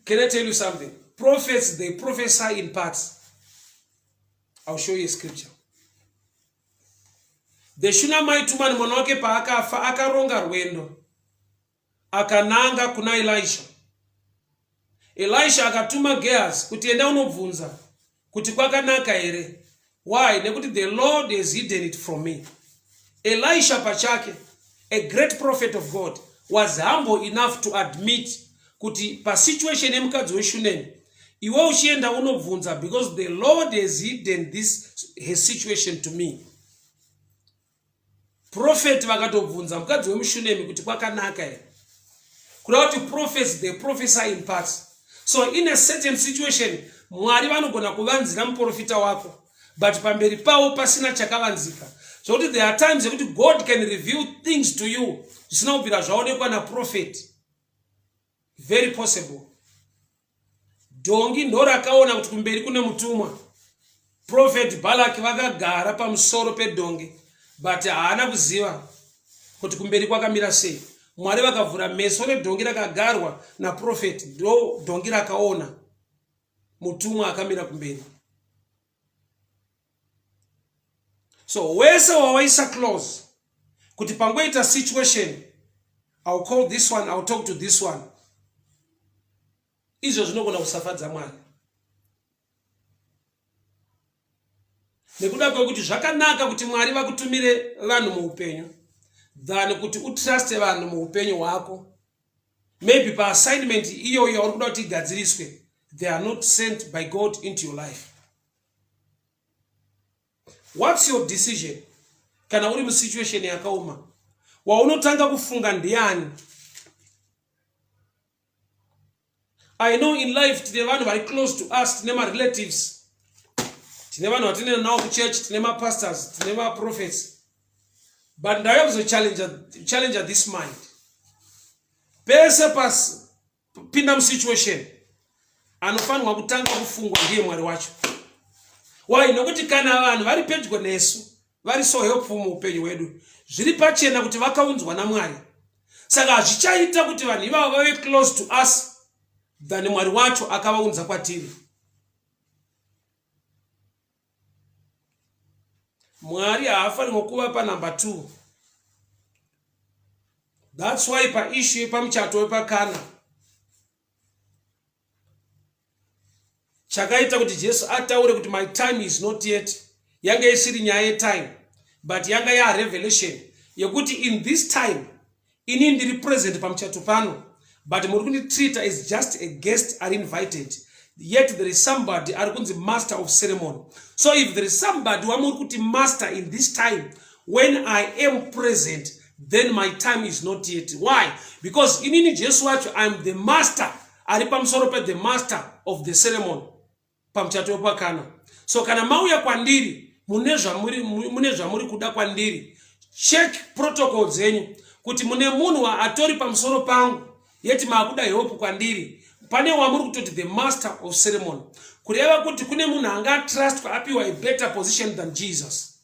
Can I tell you something? Prophets, they prophesy in parts. I'll show you a scripture. The Shunammite woman, mwana wake paakafa, akaronga rwendo akananga kuna Elisha. Elisha akatuma Gehazi kuti enda unobvunza kuti kwakanaka here. Why? Nekuti the Lord has hidden it from me. Elisha pachake, a great prophet of God, was humble enough to admit kuti pasituation yemukadzi weShunemi, iwe uchienda unobvunza because the Lord has hidden this his situation to me. Prophet vakatobvunza mukadzi wemuShunemi kuti kwakanaka here, kuda kuti prophets, they prophesy in parts. So in a certain situation, Mwari vanogona kuvanzira muprofita wako, but pamberi pavo pasina chakavanzika. Zvokuti there are times yekuti God can reveal things to you zvisina kubvira zvaonekwa naprofet. Very possible. Dhongi ndorakaona kuti kumberi kune mutumwa. Prophet Balak vakagara pamusoro pedhongi but haana kuziva kuti kumberi kwakamira sei. Mwari vakavhura meso redhongi rakagarwa naprofet, ndo dhongi rakaona mutumwa akamira kumberi. So wese wawaisa close kuti pangoita situation, I'll call this one, I'll talk to this one, izvo zvinogona kusafadza Mwari nekuda kwekuti zvakanaka kuti Mwari vakutumire vanhu muupenyu than kuti utruste vanhu muupenyu hwako. Maybe paassignment iyoyo yauri kuda kuti igadziriswe, they are not sent by God into your life. What's your decision kana uri musituation yakaoma? Waunotanga kufunga ndiani? I know in life tine vanhu vari close to us, tine marelatives, tine vanhu vatinoenda navo kuchurch, tine mapastors, tine maprophets, but ndauya kuzochallenger this mind. Pese pasipinda musituation, anofanirwa kutanga kufungwa ndiye Mwari wacho. Why? Nokuti kana vanhu vari pedyo nesu vari so helpful muupenyu hwedu, zviri pachena kuti vakaunzwa naMwari. Saka hazvichaita kuti vanhu ivavo vave close to us than Mwari wacho akavaunza kwatiri. Mwari haafanirwa kuva panumber 2. That's why paissue yepamuchato wepakana, chakaita kuti Jesu ataure kuti my time is not yet, yanga isiri nyaya yetime, but yanga yarevelation yekuti in this time ini ndiri present pamuchato pano, but muri kunditreata is just a guest ari invited, yet there is somebody ari kunzi master of ceremony. So if there is somebody wamuri kuti master in this time when I am present, then my time is not yet. Why? Because inini Jesu wacho, I am the master ari pamusoro pethe master of the ceremony pamuchato wepakana. So kana mauya kwandiri mune zvamuri kuda kwandiri, check protocol dzenyu kuti mune munhu atori pamusoro pangu, yeti maakuda help kwandiri. Pane wamuri kutoti the master of ceremony, kureva kuti kune munhu anga trustwa, apiwa a better position than Jesus.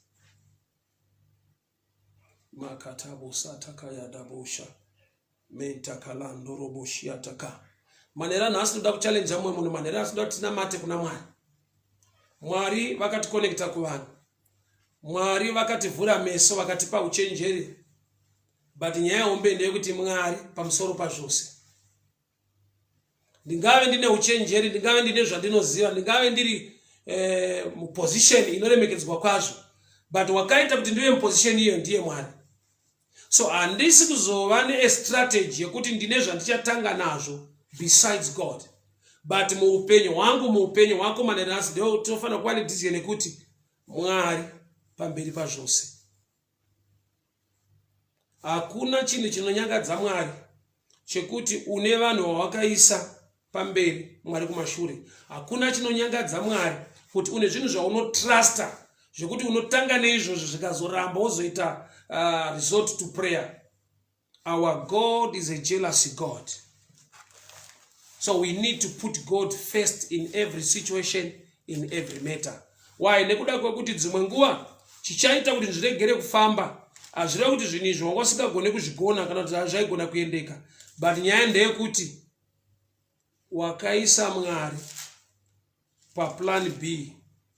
Makatabosatakayatabosha mentakalandoroboshiataka. Manhero anhasi ndoda kuchallenge mumwe munhu. Manhero anhasi ndoda kuti tinamate kuna Mwari. Mwari vakatikonekta kuvanhu, Mwari vakativhura meso, vakatipa uchenjeri, but nyaya hombe ndeyekuti Mwari pamusoro pazvose. Ndingave ndine uchenjeri, ndingave ndine zvandinoziva, ndingave ndiri muposition inoremekedzwa kwazvo, but wakaita kuti ndive muposition iyo ndiye Mwari. So handisi kuzova nestrategy yekuti ndine zvandichatanga nazvo besides God. But muupenyu hwangu, muupenyu hwako, manenasi ndo tinofanira kuva nedecision yekuti Mwari pamberi pazvose. Hakuna chinhu chinonyangadza Mwari chekuti une vanhu vawakaisa pamberi, Mwari kumashure. Hakuna chinonyangadza Mwari kuti une zvinhu zvaunotrusta zvekuti unotanga neizvozvo, zvikazoramba wozoita resort to prayer. Our God is a jealousy God, so we need to put God first in every situation, in every matter. Why? Nekuda kwekuti dzimwe nguva chichaita kuti zviregere kufamba hazvireva kuti zvinhu izvi wanga usingagone kuzvigona kana kuti hazvaigona kuendeka, but nyaya ndeyekuti wakaisa Mwari paplan B,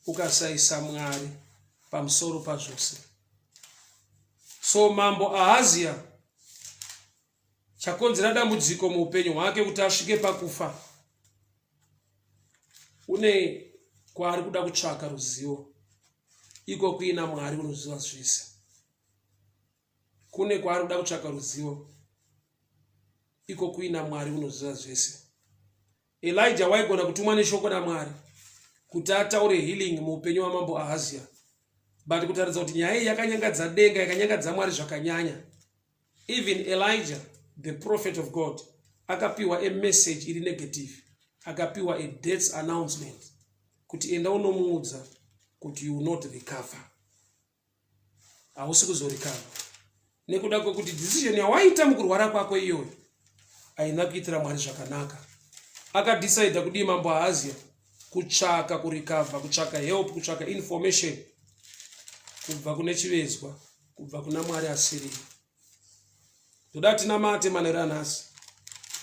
ukasaisa Mwari pamusoro pazvose. So Mambo Ahazia, chakonzera dambudziko muupenyu hwake kuti asvike pakufa, une kwaari kuda kutsvaka ruzivo iko kuina Mwari unoziva zvese. Kune kwaari kuda kutsvaka ruzivo iko kuina Mwari unoziva zvese. Elijah waigona kutumwa neshoko raMwari kuti ataure healing muupenyu hwamambo Ahazia, but kutaridza kuti nyaya iyi yakanyangadza denga, yakanyangadza Mwari zvakanyanya, even Elijah, the prophet of God, akapiwa a message iri negative, akapiwa a death announcement kuti enda unomuudza. Kuti you will not recover, hausi kuzorecover nekuda kwekuti decision yawaita mukurwara kwako iyoyo haina kuitira Mwari zvakanaka. Akadecida kudii Mambo Ahazia? Kutsvaka kurecover, kutsvaka help, kutsvaka information kubva kune chivezwa, kubva kuna Mwari asiriyo. Toda tinamate manheru anhasi.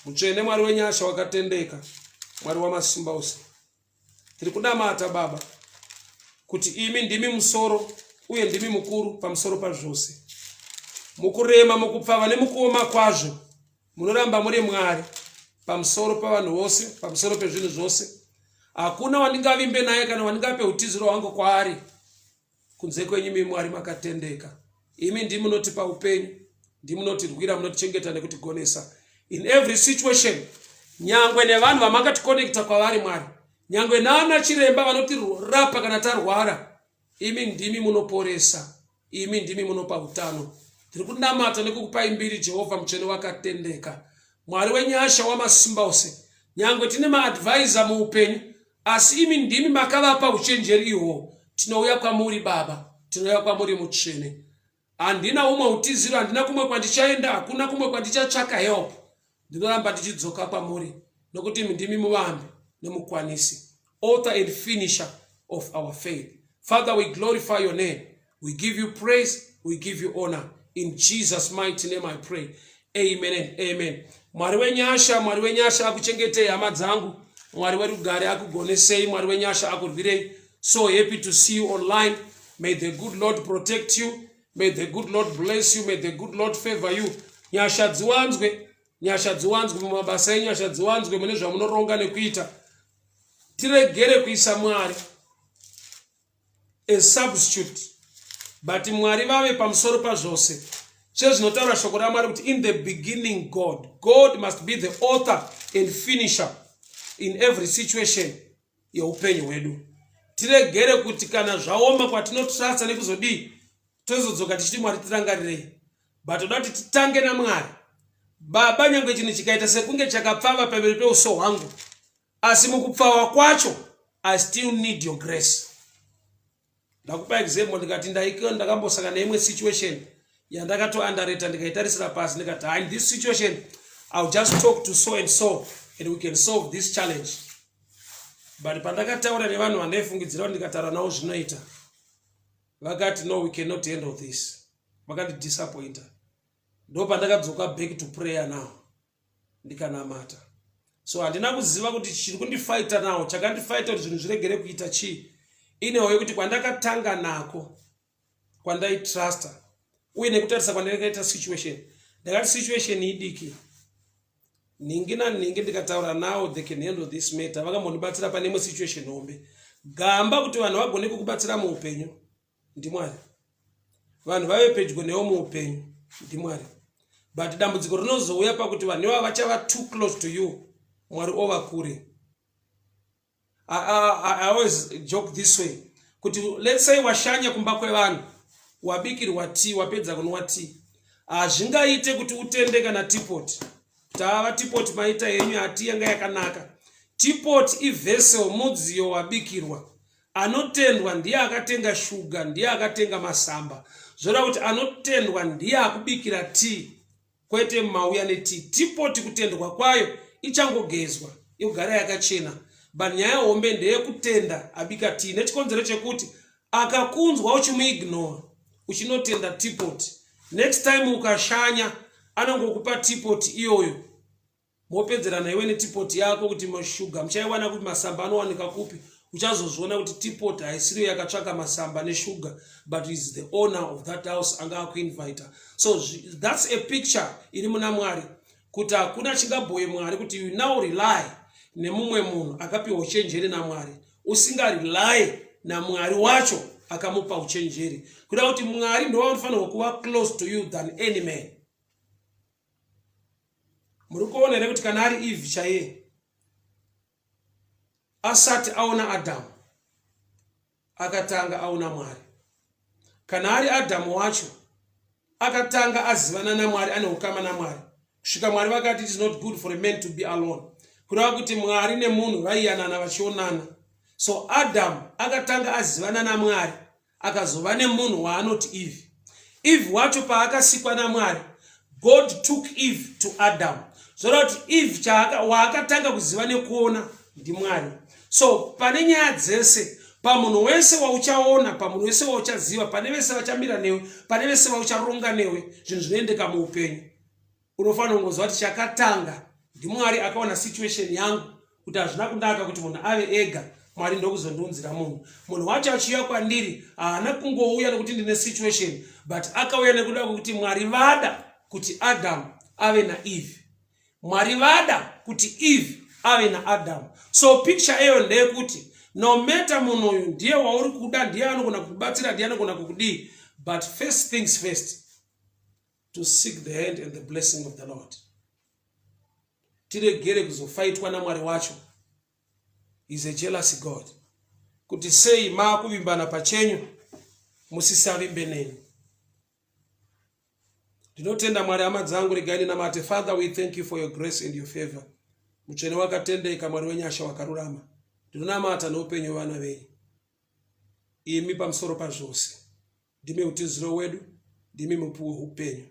Mutsvene, Mwari wenyasha, wakatendeka, Mwari wamasimba ose, tiri kunamata, Baba, kuti imi ndimi musoro uye ndimi mukuru pamusoro pazvose. Mukurema, mukupfava nemukuoma kwazvo, munoramba muri Mwari pamusoro pavanhu vose, pamusoro pezvinhu zvose. Hakuna wandingavimbe naye kana wandingape utiziro hwangu kwaari kunze kwenyu imi. Mwari makatendeka. Imi ndimi munotipa upenyu, ndimi munotirwira, munotichengeta nekutigonesa in every situation. Nyangwe nevanhu vamakatikonekta kwavari, Mwari, nyangwe naana chiremba vanotirapa kana tarwara, imi ndimi munoporesa, imi ndimi munopa utano. Tiri kunamata nekukupai mbiri, Jehovha mutsvene wakatendeka, Mwari wenyasha, wamasimba ose. Nyangwe tine maadvisor muupenyu, asi imi ndimi makavapa uchenjeri ihwo. Tinouya kwamuri, Baba, tinouya kwamuri, Mutsvene. Handina umwe utiziro, handina kumwe kwandichaenda, hakuna kumwe kwandichatsvaka help. Ndinoramba ndichidzoka kwamuri nokuti imi ndimi muvambi nemukwanisi, author and finisher of our faith. Father, we glorify your name, we give you praise, we give you honor. In Jesus' mighty name I pray, amen and amen. Mwari wenyasha, Mwari wenyasha akuchengetei, hama dzangu. Mwari werugare akugonesei, Mwari wenyasha akurwirei. So happy to see you online. May the good Lord protect you, may the good Lord bless you, may the good Lord favor you. Nyasha dziwanzwe, nyasha dziwanzwe mumabasa enyu, nyasha dziwanzwe mune zvamunoronga nekuita. Tiregere kuisa Mwari a substitute, but Mwari vave pamusoro pazvose, sezvinotaura shoko raMwari kuti in the beginning God. God must be the author and finisher in every situation yeupenyu hwedu. Tiregere kuti kana zvaoma kwatinotrusta nekuzodii, tozodzoka tichiti, "Mwari, tirangarirei." But toda kuti titange naMwari. Baba, nyange chinhu chikaita sekunge chakapfava pamberi peuso hwangu, asi mukupfava kwacho I still need your grace. Ndakupa example, ndikati ndakambosangana neimwe situation yandakatounderrata, ndikaitarisira pasi, ndikati, "In this situation I'll just talk to so and so and we can solve this challenge." But pandakataura nevanhu vandaifungidzira kuti ndikataura navo zvinoita, vakati, "No, we cannot handle this." Vakandidisappointa. Ndo pandakadzoka back to prayer now, ndikanamata. So handina kuziva kuti chiri kundifighta now, chakandifighta kuti zvinhu zviregere kuita chii. Inewo yekuti kwandakatanga nako, kwandaitrusta, uye nekutarisa kwandakaita situation, ndakati situation idiki, nhingi nanhingi ndikataura nawo they can handle this matter. Vakambondibatsira pane imwe situation hombe. Gamba kuti vanhu vagone kukubatsira muupenyu ndiMwari, vanhu vave pedyo newo muupenyu ndiMwari, but dambudziko rinozouya pakuti vanhu ivava vachava too close to you, Mwari ova kure. I always joke this way kuti let's say washanya kumba kwevanhu, wabikirwa tea, wapedza kunwa tea, hazvingaite kuti utende kana teapot, kuti ava teapot maita yenyu, hati yanga yakanaka. Teapot ivessel, mudziyo wabikirwa. Anotendwa ndiye akatenga shuga, ndiye akatenga masamba. Zvoreva kuti anotendwa ndiye akubikira tea, kwete mauya netea. Teapot kutendwa kwayo ichangogezwa, igara yakachena, but nyaya hombe ndeyekutenda abika tea, nechikonzero chekuti akakunzwa uchimuignore uchinotenda teapot, next time ukashanya anongokupa teapot iyoyo, mopedzerana iwe neteapot yako kuti mashuga muchaiwana kupi, masamba anowanika kupi. Uchazozviona kuti teapot haisiriyo yakatsvaka masamba neshuga, but is the owner of that house anga akuinvita. So that's a picture iri muna Mwari, kuti hakuna chingabhoye Mwari kuti you now rely nemumwe munhu akapiwa uchenjeri naMwari, usingarely naMwari wacho akamupa uchenjeri. Kuda kuti Mwari ndo vanofanirwa kuva close to you than any man. Muri kuona here kuti kana ari Eve chaiye asati aona Adhamu, akatanga aona Mwari? Kana ari Adhamu wacho akatanga azivana naMwari, ane ukama naMwari, kusvika Mwari vakati, "It is not good for a man to be alone." Kureva kuti Mwari nemunhu vaiyanana, vachionana. So Adamu akatanga azivana naMwari, akazova nemunhu waanoti Eve. Eve wacho paakasikwa naMwari, God took Eve to Adam. Zvoreva kuti Eve waakatanga kuziva nekuona ndiMwari. So pane nyaya dzese, pamunhu wese wauchaona, pamunhu wese wauchaziva, pane vese vachamira newe, pane vese vaucharonga newe, zvinhu zvinoendeka muupenyu, unofanira kungoziva kuti chakatanga ndiMwari. Akaona situation yangu kuti hazvina kunaka kuti munhu ave ega, Mwari ndokuzondiunzira munhu. Munhu wacho achiuya kwandiri, haana kungouya nekuti ndine situation, but akauya nekuda kwekuti Mwari vada kuti Adamu ave naEve, Mwari vada kuti Eve ave naAdamu. So picture iyo ndeyekuti no matter munhu uyu ndiye wauri kuda, ndiye anogona kukubatsira, ndiye anogona kukudii, but first things first, to seek the hand and the blessing of the Lord. Tiregere kuzofaitwa naMwari wacho. Is a jealous God, kuti sei maakuvimbana pachenyu musisavimbe neni? Ndinotenda Mwari. Hama dzangu, regai ndinamate. Father, we thank you for your grace and your favor. Mutsvene wakatendeka, Mwari wenyasha wakarurama, ndinonamata neupenyu hwevana venyu. Imi pamusoro pazvose, ndimi utiziro wedu, ndimi mupi weupenyu.